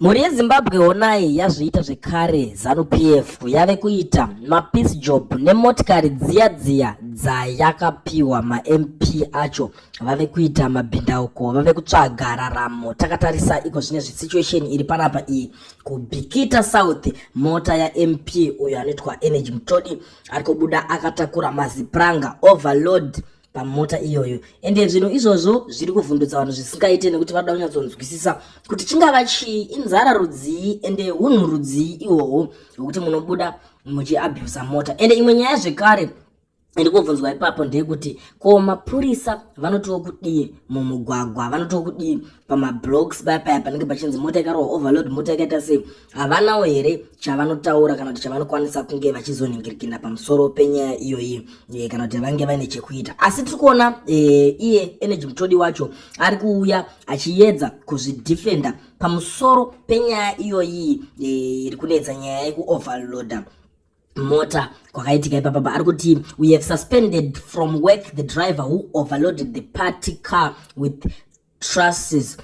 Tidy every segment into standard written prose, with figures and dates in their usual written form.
Mhuri yeZimbabwe honai yazviita zvekare Zanu PF yave kuita mapeace job nemotikari dziya dziya dzayakapiwa maMP acho vave kuita mabhindauko vave kutsvaga raramo takatarisa iko zvine zvisituation iri panapa iyi kuBikita South mota yaMP uyo anoitwa Energy Mutodi ari kubuda akatakura mazipranga overload pamota iyoyo ende zvinhu izvozvo zviri kuvhundutsa vanhu zvisingaite nekuti vanoda kunyatsonzwisisa kuti chingava chii inzara rudzii ende hunhu rudzii ihwohwo hwekuti munobuda muchiabusa mota. Ende imwe nyaya zvekare iri kubvunzwa ipapo ndeyekuti ko mapurisa vanotiwo kudii mumugwagwa, vanotiwo kudii pamablocks paya paya panenge pachinzi mota ikarohwa overload, mota yakaita sei, havanawo here chavanotaura kana kuti chavanokwanisa kunge vachizonhingirikina pamusoro penyaya iyoyi kana kuti vange vaine chekuita. Asi tiri kuona iye Energy Mutodi wacho ari kuuya achiedza kuzvidefenda pamusoro penyaya iyoyi iri kunetsa, nyaya yekuoverloada mota kwakaitika ipapapa. Ari kuti, "We have suspended from work the driver who overloaded the party car with trusses.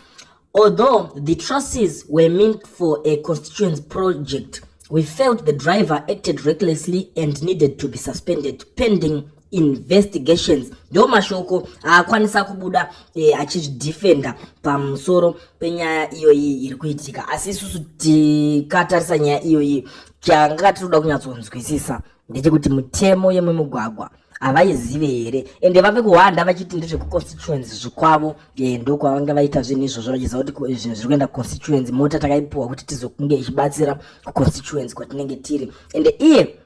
Although the trusses were meant for a constituency project, we felt the driver acted recklessly and needed to be suspended pending investigations." Ndo mashoko aakwanisa kubuda achizvidefenda pamusoro penyaya iyoyi iri kuitika. Asi isusu tikatarisa nyaya iyoyi, changa tinoda kunyatsonzwisisa ndechekuti mutemo yemumugwagwa havaizive here? Ende vave kuhwanda vachiti ndezvekuconstituency zvikwavo, ndokwavanga vaita zvinhu izvozvo vachiziva kuti zvinhu zviri kuenda kuconstituency, mota takaipiwa kuti tizokunge ichibatsira kuconstituency kwatinenge tiri. Ende iye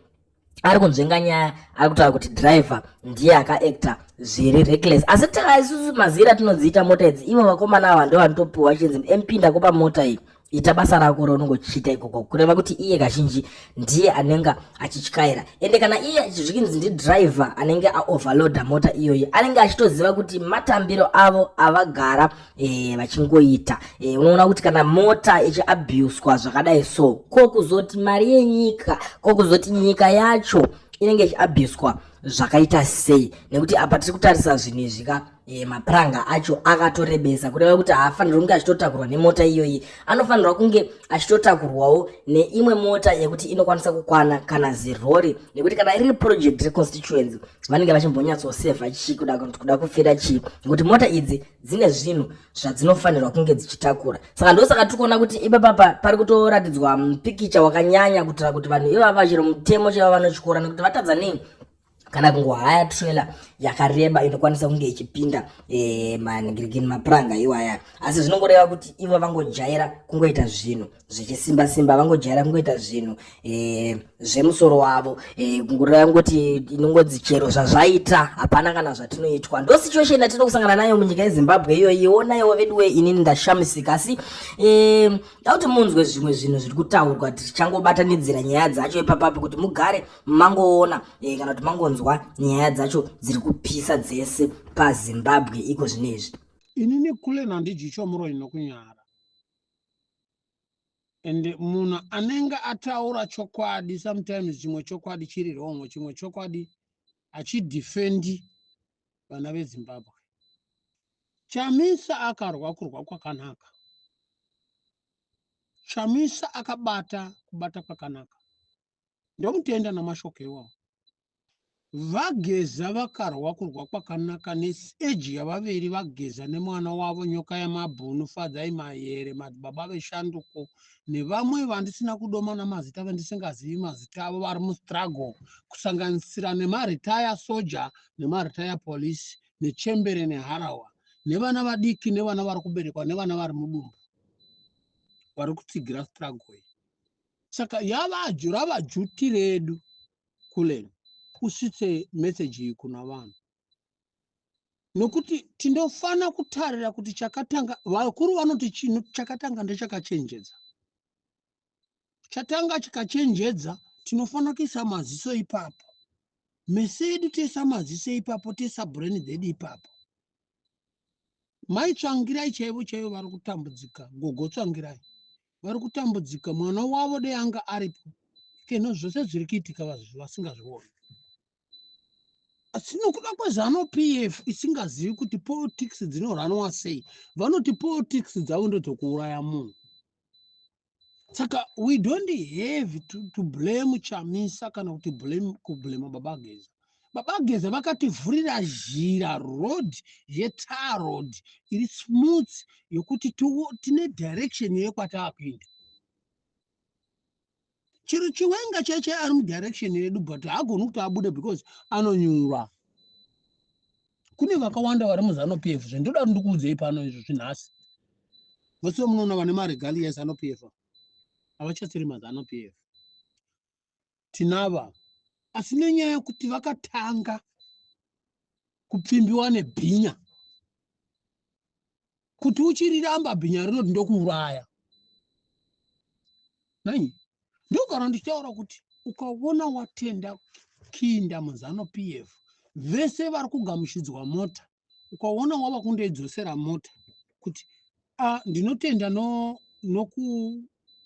ari kunzvenga nyaya, ari kutaura kuti driver ndiye akaacta zviri reckless. Asi isusu mazira tinodziita mota idzi, ivo vakomana ava ndo vanotopiwa chinzi MP ndakupa mota iyi, ita basa rako raunongochiita ikoko, kureva kuti iye kazhinji ndiye anenge achityaira. Ende kana iye zvikinzi ndidriver anenge aoverloada mota iyoyi, anenge achitoziva kuti matambiro avo avagara vachingoita. Unoona kuti kana mota ichiabhuswa zvakadai, so ko kuzoti mari yenyika, ko kuzoti nyika yacho inenge ichiabhuswa zvakaita sei? Nekuti apa tiri kutarisa zvinhu izvi ka, mapuranga acho akatorebesa, kureva kuti haafanirwi kunge achitotakurwa nemota iyoyi, anofanirwa kunge achitotakurwawo neimwe mota yekuti inokwanisa kukwana kana zirori. Nekuti kana riri project reconstituency, vanenge vachimbonyatsosevha chii, kuda kufira chii? Nekuti mota idzi dzine zvinhu zvadzinofanirwa kunge dzichitakura. Saka ndosaka tiri kuona kuti ipapapa pari kutoratidzwa mupikicha wakanyanya kuitira kuti vanhu ivava chero mutemo chaiva vanotyora, nekuti vatadza nei kana kungohaya trailer yakareba inokwanisa kunge ichipinda manhingirikini mapuranga iwaya? Asi zvinongoreva kuti ivo vangojaira kungoita zvinhu zvichisimba simba, vangojaira kungoita zvinhu zvemusoro wavo, kungoreva ngoti inongodzi chero zvazvaita hapana kana zvatinoitwa. Ndo situation yatiri kusangana nayo munyika yeZimbabwe iyoyi. Onaiwo veduwe, inini ndashamisika. Asi da kuti munzwe zvimwe zvinhu zviri kutaurwa, tichangobatanidzira nyaya dzacho ipapapo kuti mugare mangoona kana kuti mangonzwa nyaya dzacho dziri kupisa dzese paZimbabwe iko zvinezvi. Inini kule nhandijicho muroyi nokunyara, ende munhu anenge ataura chokwadi, sometimes chimwe chokwadi chiri wrong, chimwe chokwadi hachidefendi vana veZimbabwe. Chamisa akarwa kurwa kwakanaka, Chamisa akabata kubata kwakanaka, ndomutenda namashoko iwawo. VaGeza vakarwa kurwa kwakanaka neeji yavaviri, vaGeza nemwana wavo nyoka yamabhunu Fadzai Mayere, madzibaba veshanduko, nevamwe vandisina kudoma namazita, vandisingazivi mazita avo, vari mustruggle, kusanganisira nemaretire soja nemaretire police nechembere neharawa nevana vadiki nevana vari kuberekwa nevana vari mudumbu vari kutsigira struggle iyi. Saka yava rava duty redu kuleni usvitse meseji iyi kuna vanhu, nokuti tinofana kutarira kuti chakatanga, vakuru vanoti chinhu chakatanga ndechakachenjedza, chatanga chikachenjedza, tinofanira kuisa maziso ipapo, meso edu toisa maziso ipapo, toisa brain dzedu ipapo. Mai Tsvangirai chaivo chaivo vari kutambudzika, gogo Tsvangirai vari kutambudzika, mwana wavo dei anga aripo keno zvose zviri kuitika vasingazvioni. Asi nokuda kweZANU PF isingazivi kuti politics dzinoranwa sei, vanoti politics dzavo ndedzokuuraya munhu. Saka we don't have to blame Chamisa kana kuti blame kublema Baba Geza. Baba Geza vakativhurira zhira, road yetar road iri smooth, yokuti tine direction yekwataakuenda. Chiro Chiwenga cheche ari mudirection yedu, but haagoni kuti abude because anonyura. Kune vakawanda vari muZANU PF. Zvendoda kuti ndikuudzei pano izvo zvinhasi, vose munoona vane maregalia eZANU PF havachasiri maZANU PF. Tinava, asi nenyaya yekuti vakatanga kupfimbiwa nebhinya, kuti uchiriramba bhinya rinoti ndokuuraya. Nai ndogara ndichitaura kuti ukaona watenda kinda muZANU PF, vese vari kugamuchidzwa mota, ukaona wava kundoidzosera mota kuti a ndinotenda no, noku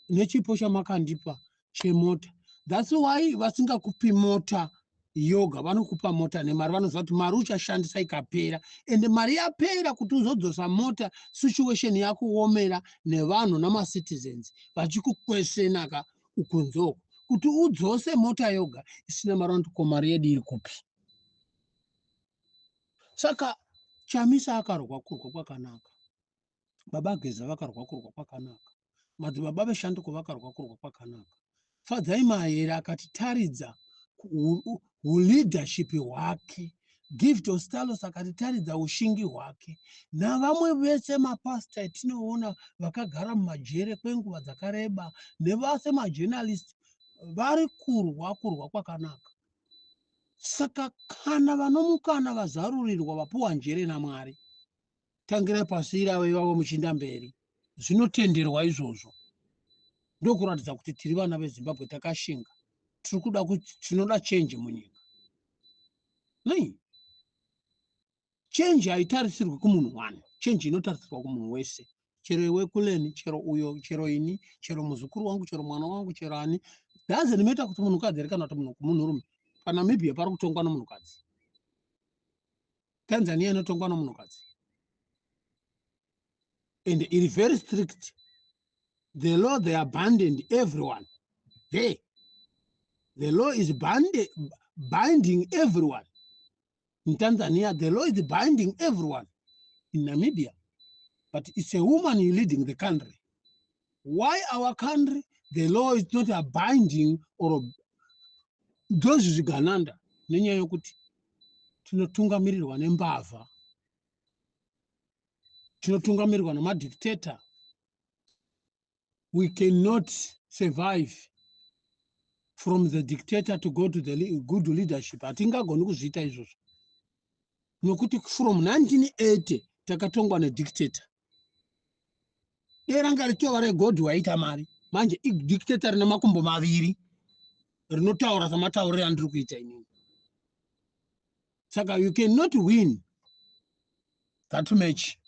nechipo chamakandipa chemota. That's why vasingakupi mota yoga, vanokupa mota nemari. Vanoziva kuti mari uchashandisa ikapera, ende mari yapera kuti uzodzosa mota, situation yakuomera nevanhu namacitizens vachikukwesenaka ukunzoko kuti udzose mota yoga isina mari. Vanoti, "Ko mari yedu iri kupi?" Saka Chamisa akarwa kurwa kwakanaka, Baba Geza vakarwa kurwa kwakanaka, madzibaba veshanduko vakarwa kurwa kwakanaka. Fadzai Mahere akatitaridza uleadership hwake, Gift Ostallos akatitaridza ushingi hwake, navamwe vese mapasta etinoona vakagara mumajere kwenguva dzakareba, nevase majournalist vari kurwa kurwa kwakanaka. Saka kana vanomukana vazarurirwa, vapuwa njere naMwari, tangirai pasi iravo ivavo muchiinda mberi. Zvinotenderwa izvozvo, ndokuratidza kuti tiri vana veZimbabwe takashinga, tiri kuda, tinoda change munyika. Nei change haitarisirwi kumunhu one? Change inotarisirwa kumunhu wese, chero iwe kuleni, chero uyo, chero ini, chero muzukuru wangu, chero mwana wangu, chero ani. Doesn't matter kuti munhukadzi here kana kuti munhurume. PaNamibia pari kutongwa nomunhukadzi, Tanzania inotongwa nomunhukadzi and iri very strict. The law, they abandoned everyone there. The law is binding everyone in Tanzania. The law is binding everyone in Namibia, but it's a woman leading the country. Why our country the law is not a binding or those zvigananda? Nenyaya yokuti tinotungamirirwa nembavha, tinotungamirirwa namadictator. We cannot survive from the dictator to go to the good leadership. Hatingagoni kuzviita izvozvo, nokuti from 1980 takatongwa nedictator. Dai ranga ritova regodhi waita mari. Manje idictator rine makumbo maviri, rinotaura samatauriro andiri kuita inini. Saka you cannot win that match.